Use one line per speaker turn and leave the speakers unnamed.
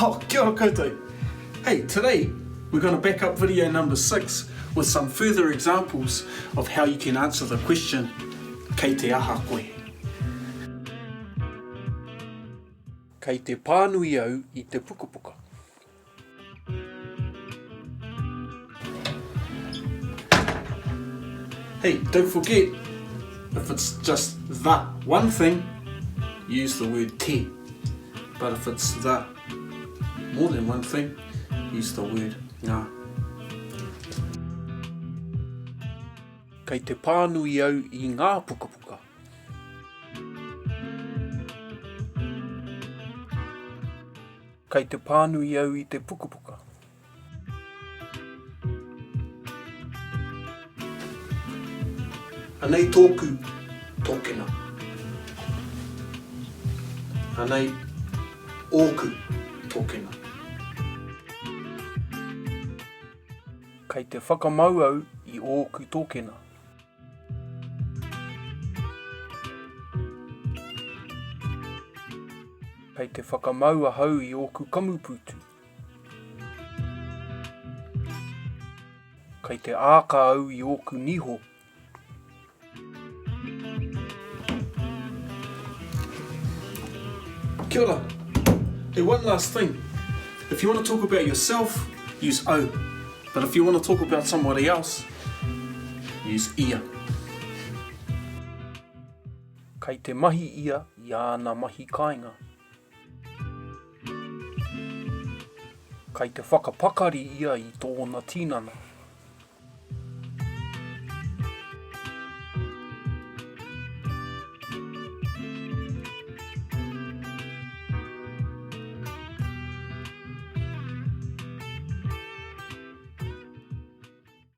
Oh, kia ora koutou. Hey, today we're going to back up video number 6 with some further examples of how you can answer the question, Kei te aha koe?
Kei te pānui au i te pukapuka.
Hey, don't forget, if it's just the one thing, use the word te. But if it's the more than one thing, use the word ngā.
Kei te pānui au i ngā pukapuka. Kei te pānui au i te pukapuka.
Anei tōku tōkena. Anei ōku tōkena.
Kei te whakamau au i ōku tōkena. Kei te whakamau ahau i ōku kamupūtu. Kei te āka au i ōku niho.
Kia ora. Hey, one last thing. If you want to talk about yourself, use au. But if you want to talk about somebody else, use ia.
Kei te mahi ia i āna mahi kāinga. Kei te whakapakari ia i tōna tinana.